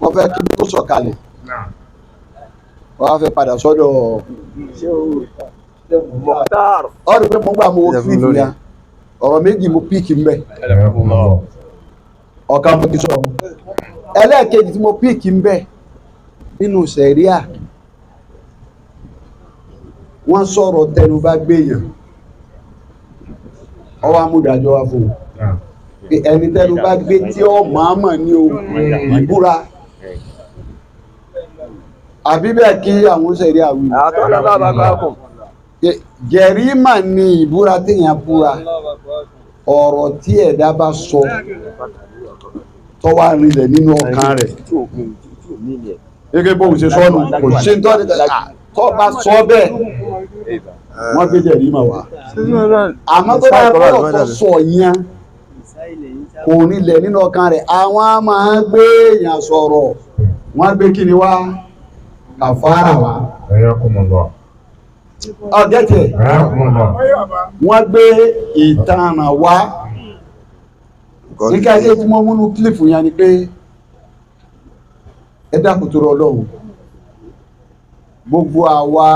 Mo fẹ́ kí n tó sọ̀kalẹ̀, wọ́n á fẹ́ padà sọ́dọ̀ ọ̀rọ̀ pé mo gbà mo wo clip yẹn. Ọ̀rọ̀ méjì mo pick ń bẹ̀. Ọ̀kan mo ti sọ. Ẹlẹ́ẹ̀kejì tí mo pick ń bẹ̀, nínú sẹ̀ríà, wọ́n sọ̀rọ̀ tẹnu bá gbéyàn, ọwọ́ amúdájọ́ wá fún un pé ẹni tẹnu bá gbé tí ó mọ̀ọ́mọ̀ ní o ìbúra àbí bẹ́ẹ̀ kí àwọn sẹ̀ríà wí. Jẹ̀rímà ni ìbúra téèyàn búra. Ọ̀rọ̀ tí ẹ̀dá bá sọ tó wá rinlẹ̀ nínú ọkàn rẹ̀ gẹ́gẹ́ bóun ṣe sọ́nù, kò sí ní tọ́ni tó bá sọ bẹ́ẹ̀, wọ́n gbé jẹ̀rímà wá. Àmọ́ tó bá bọ̀rọ̀ tó sọ yẹn kò rinlẹ̀ nínú ọkàn rẹ̀, àwọn á máa gbé èèyàn sọ̀rọ̀, wọ́n gbé kí ni wá, kàfàrà wá. Ọ̀gẹ́tẹ̀ wọ́n gbé ìtanràn wá. Nígbà tí mo múnú clip yẹn ni pé ẹ dákun tó rọ Ọlọ́run, gbogbo àwa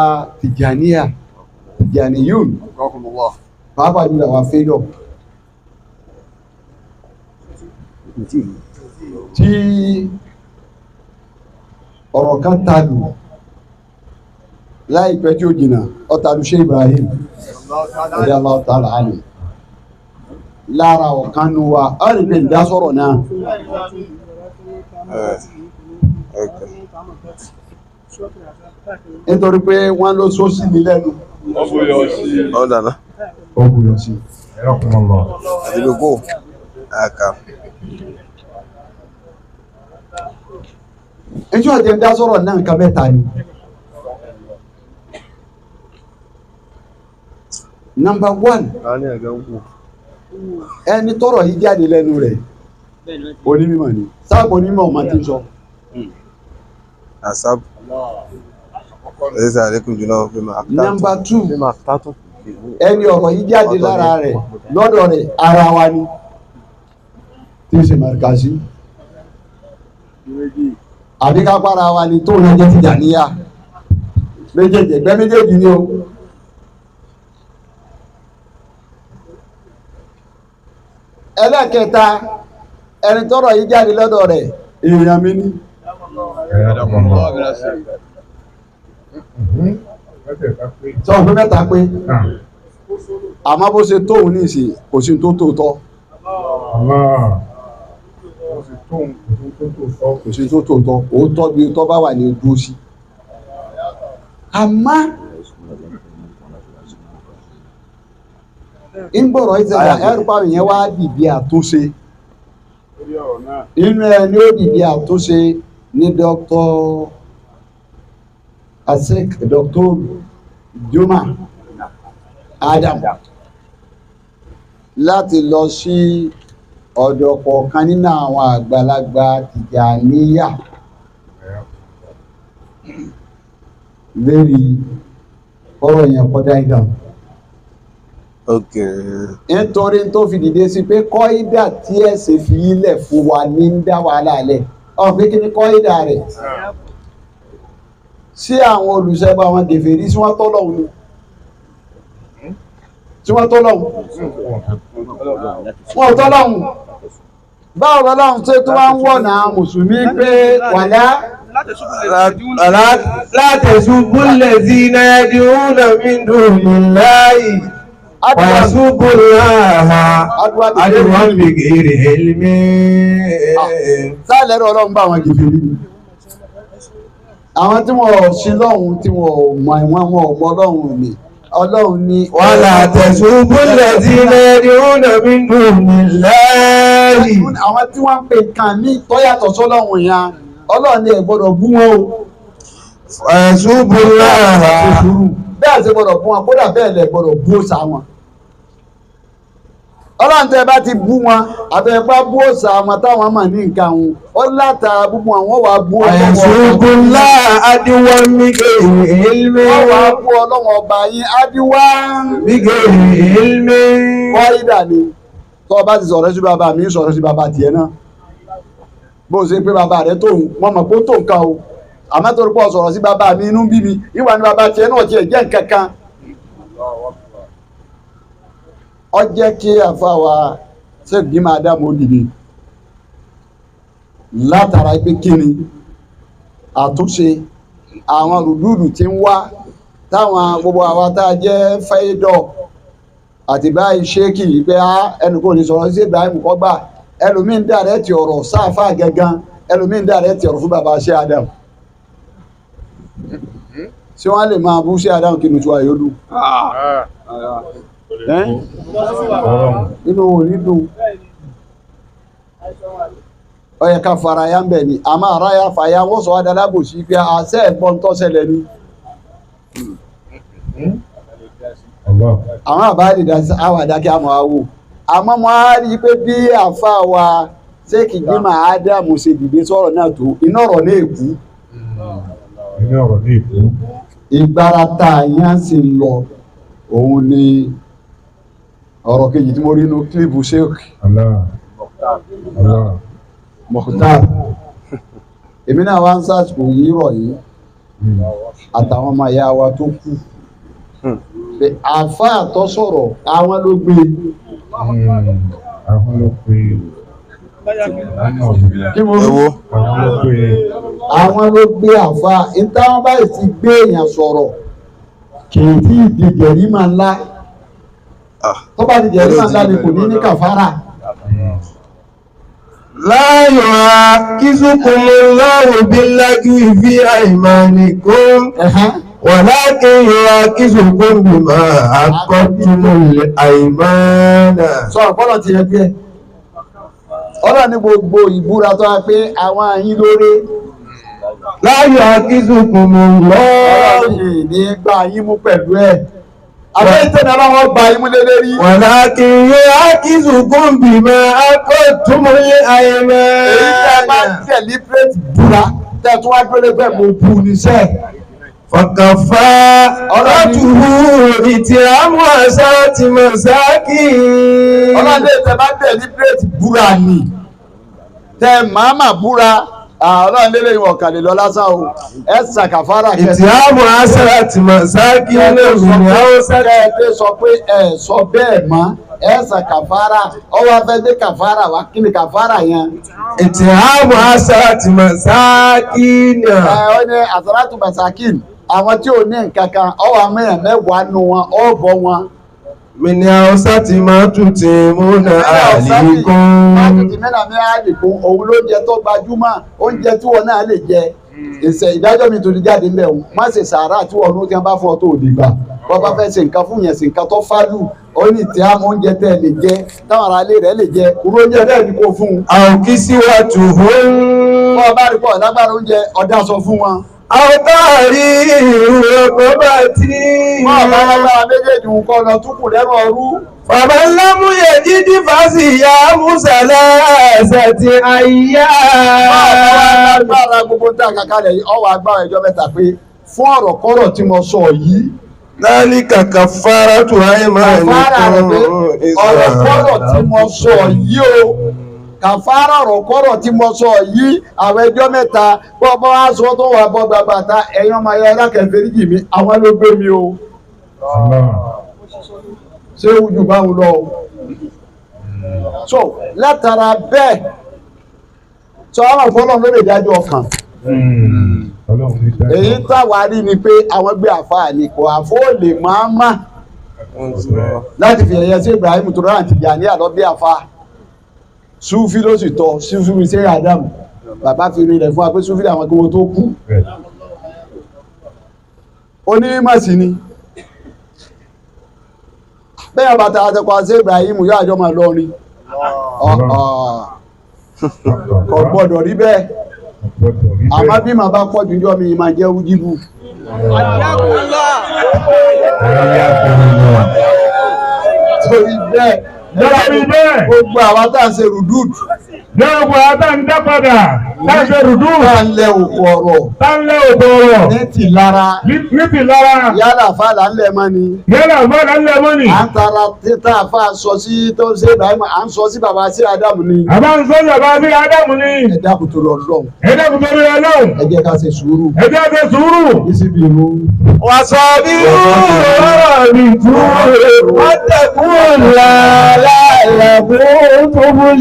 Tìjàníyà, Tìjàníyùn, pàápàá jùlọ àwa fẹ́dọ̀ tí ọ̀rọ̀ kan tàlù láìpẹ́ tí ó jìnà, ọ̀tàlù ṣe Ibrahim ọ̀dẹ́ aláwọ̀tàlá àlè lára ọ̀kan nu wa ọ̀rìn pé ìdásọ̀rọ̀ náà. Nítorí pé wọ́n ló sósì ní lẹ́nu, ó buyọ̀ sí. Ẹjọ́ àti ìdásọ̀rọ̀ náà, nǹkan mẹ́ta ni. Number one, ẹni tọ́rọ̀ yìí jáde lẹ́nu rẹ̀, onímọ̀ ni. Sáàpù onímọ̀ ọmọ tí ń sọ. Number two, ẹni ọ̀rọ̀ yìí jáde lára rẹ̀, lọ́dọ̀ rẹ̀, ara wa ni, tí ń ṣe màrìkàsí àbí kápára wa ni tó ń jẹ́ Tìjàníyà. Méjèèjì, ẹgbẹ́ méjèèjì ni o. Ẹlẹ́kẹta, ẹni tọ́rọ̀ yìí jáde lọ́dọ̀ rẹ̀, èèyàn mi ní. Sọ fún mẹ́ta pé àmọ́ bó ṣe tóun ní ìsìn, kò sí tó tòótọ́, kò sí tó tòótọ́. Òótọ́ bí tọ́ bá wà ní ojú sí. Àmọ́ ń gbọ́rọ̀ ìṣẹ̀lẹ̀ ẹ̀rù pàmì yẹn wá dìde àtúnṣe inú ẹni ó dìde àtúnṣe ní Dr. Asek Dr. Juma Adam láti lọ sí ọ̀dọ̀ kọ̀ọ̀kan nínú àwọn àgbàlagbà Tìjàníyà lérí ọ̀rọ̀ yẹn kọjá ìdáhùn. Nítorí tó fi dìde sí pé kọ́ídà tí ẹ̀sìn fi ilẹ̀ fún wa ní ń dá wàhálà lẹ̀ ọ̀hún pé kí ni kọ́ídà rẹ̀ sí àwọn olùṣẹ́bọ̀, àwọn gèfèrí, sí wọ́n tọ́lọ́hún ni, tí wọ́n tọ́lọ́hún, wọ́n ò tọ́lọ́hún. Báwo lọ́lọ́hún ṣe tó wá ń wọ̀nà mùsùlùmí pé wàlá لا تسبوا الذين يدعون من دون الله ويسبوا الله عدوا بغير علم. Sáàlẹ̀ rẹ̀ ọlọ́run bá àwọn gèfèrí ni, àwọn tí wọ́n ò sí lọ́hùn, tí wọ́n ò mọ ìwọ̀n, wọn ò mọ ọlọ́run ni, ọlọ́run ni. ولا تسبوا الذين يدعون من دون الله. Àwọn tí wọ́n ń pè kàn ní tọ́yàtọ̀ sọ́lọ́run yẹn, ọlọ́run ni ẹ̀ gbọ́dọ̀ bú wọn o. ويسبوا الله. Bẹ́ẹ̀ ṣe gbọ́dọ̀ bú wọn, kódà bẹ́ẹ̀ lẹ̀ gbọ́dọ̀ bú òòṣà wọn. Ọlọ́run tẹ́ bá ti bú wọn, àbẹ̀ bá bú òòṣà wọn táwọn mà ní nǹkan wọn, ó látara búbu àwọn wàá bú ọlọ́run ọba. ويسبوا الله عدوا بغير علم. Wọ́n wàá bú ọlọ́run ọba yín ádíwá بغير علم. Kọ́ídà ni tó o bá ti sọ̀rọ̀ sí bàbá mi, sọ̀rọ̀ sí bàbá tiẹ̀ náà. Bó ṣe pé bàbá rẹ̀ tóun wọ́n mọ̀ pé ó tó nǹkan o, àmọ́ torí pé ó sọ̀rọ̀ sí bàbá mi inú bí mi, ìwà ni bàbá tiẹ̀ náà tiẹ̀ jẹ́ nǹkan kan. Ó jẹ́ kí àfàwà Sheikh Jimoh Adam ó dìde látara pé kíni àtúnṣe àwọn rùdúùdù tí ń wá táwọn gbogbo àwa tá a jẹ́ fẹ́ẹ́dọ̀ àti báyìí ṣéèkì yìí pé ẹnu kò ní sọ̀rọ̀ sí Ibrahim kọ́ gbà, ẹlòmíín dàrẹ́ ti ọ̀rọ̀ sáfà gangan, ẹlòmíín dàrẹ́ ti ọ̀rọ̀ fún bàbá ṣé Adam. Ṣé wọ́n lè máa bú ṣé Adam kí ni tí wàá yóò dùn? Inú òní dùn. Ó yẹ ká fara ya ń bẹ̀ ni, àmọ́ ara ya fàya wọ́n sọ adalábòsí pé àṣẹ ẹ̀gbọ́n tó ṣẹlẹ̀ ni. Àwọn àbáyé àwọn àdákẹ́ àmọ́ àwò, àmọ́ mo á rí i pé bí àfa wa Sheikh Jimoh Adam ṣe dìde sọ̀rọ̀ náà tó iná ọ̀rọ̀ ní èkú. Ìgbára tá a yán sì ń lọ òun ni ọ̀rọ̀ kejì tí mo rí inú kílípù Sheikh Mukhtar. Èmi náà wá ń sàsìkò yìí rọ̀ yìí àtàwọn ọmọ ìyá wa tó kù pé àáfàá tó sọ̀rọ̀ àwọn ló gbé. Àwọn ló pé. Kí mo rú? Àwọn ló gbé àáfàá. Ìtàwọn báyìí ti gbé èèyàn sọ̀rọ̀ kì í tí ì di jẹ̀rímà ńlá. Tó bá di jẹ̀rímà ńlá ni kò ní ní kàfárà. لا يؤاخذكم الله باللغو في أيمانكم ولكن يؤاخذكم بما عقدتم الأيمان. Sọ̀rọ̀ kọ́lọ̀ ti yẹ pé ọlọ́run ní gbogbo ìbúra tó wá pé àwọn àyín lóore. لا يؤاخذكم الله ní gbà yín mú pẹ̀lú ẹ̀. Àbẹ́ ìtẹ́ni ọlọ́run gba imú lé lérí. ولكن يؤاخذكم بما عقدتم الأيمان. Èyí tẹ́ ẹ bá deliberate búra tẹ́ ẹ tún wá dúró lẹ́gbẹ̀ẹ́ mo bu níṣẹ́. فكفارته إطعام عشرة مساكين. Ọlọ́run lè tẹ́ bá deliberate búra ni tẹ́ màmá búra ọlọ́run lélẹ̀ ìwọ̀n kàlè lọ lásán o ẹ ṣàkàfàrà kẹsì. إطعام عشرة مساكين من أوسط. Kẹ́ẹ̀tẹ́ sọ pé ẹ sọ bẹ́ẹ̀ mọ́ ẹ ṣàkàfàrà ọwọ́ afẹ́ dé kàfàrà wá kí ni kàfàrà yẹn. إطعام عشرة مساكين. Ẹ ọ ní àsàlátù masakin àwọn tí ò ní nǹkan kan ọwọ́ amẹ́yàn mẹ́wàá nu wọn ọ bọ́ wọn. من أوسط ما تطعمون أهليكم. Máàtútì mẹ́ta ní àdìgún òun ló jẹ tó gbajúmọ̀ oúnjẹ tí wọn náà lè jẹ. Ìṣe ìdájọ́ mi tó ti jáde ńbẹ̀ òun má ṣe sàárà tí wọn ló ti bá fọ tó òdìgbà. Bọ́ bá fẹ́ ṣe nǹkan fún yẹn ṣe nǹkan tó fálù ó ní tí a mọ oúnjẹ tẹ́ ẹ lè jẹ táwọn ará ilé rẹ̀ lè jẹ irú oúnjẹ bẹ́ẹ̀ ni kò fún un. أو كسوتهم. Bọ́ ọ bá rí pọ̀ lágbára oúnjẹ ọ̀dà sọ fún wọn. أو تحرير رقبة. Bọ́ ọ bá lágbára méjèèjì nǹkan ọ̀nà túkù lẹ́rù ọrú. فمن لم يجد فصيام ثلاثة أيام. Agbára gbogbo ń tà kàkálẹ̀ yìí ọwọ́ agbára ìjọ mẹ́ta pé fún ọ̀rọ̀ kọ́rọ̀ tí mo sọ yìí. ذلك كفارة Kàfárà rẹ̀ pé أيمانكم ọ̀rọ̀ kọ́rọ̀ tí mo sọ yìí o. Kàfárà ọ̀rọ̀ kọ́rọ̀ tí mo sọ yìí àwọn ẹjọ́ mẹ́ta bọ́ bọ́ wá sọ tó wà bọ́ bàbá ta ẹ̀yin ọmọ ayé alákẹ́fẹ́ríjì mi àwọn ló gbé mi o. Ṣé ojú bá ń lọ o? So látara bẹ́ẹ̀ sọ àwọn ọ̀fọ́lọ́ ló lè dájọ́ ọkàn. Èyí táwa rí ni pé àwọn gbé àfáà ní kò àfọ́ lè máa má láti fi ẹ̀yẹ sí Ibrahim tó rán àti Gani àlọ́ bí àfáà. Súfí ló sì tọ́ Súfí mi sí Adam bàbá fi rí rẹ̀ fún wa pé Súfí làwọn kí wọ́n tó kú. Onímọ̀ sí ni bẹ́ẹ̀ bàtà àtẹ̀kọ́ sí Ibrahim yóò àjọ máa lọ ni kò gbọ́dọ̀ rí bẹ́ẹ̀ àmọ́ bí màá bá pọ̀ jù jọ mi máa jẹ́ wújíbù. Torí bẹ́ẹ̀ gbogbo àwa tá à ń ṣe rùdúùdù Lẹ́wọ̀n àtàǹdá padà láti rùdú Tá ń lẹ òkú ọ̀rọ̀ tánlẹ̀ òkú ọ̀rọ̀ ní ti lára. ní ti lára. Yálà àfa là ń lẹ̀ mọ́ ni. Yálà fọ́nà ńlẹ̀ mọ́ni. À ń tara títà àfa sọ sí tó ń ṣe Ibrahim, à ń sọ sí bàbá sí Ádámù ni. Àbá ń sọ bàbá sí Ádámù ni. Ẹ dákun tó lọ lọ́hùn. Ẹ dákun tó lọ lọ́hùn. Ẹ jẹ́ ká ṣe sùúrù. Ẹ jẹ́ ṣe sùúrù. Ìsibìrú. وصابروا ورابطوا واتقوا الله لعلكم تفلحون.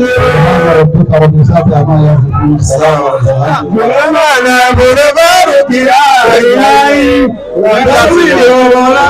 بمعنى بربارك يا إلهي وتصير ولا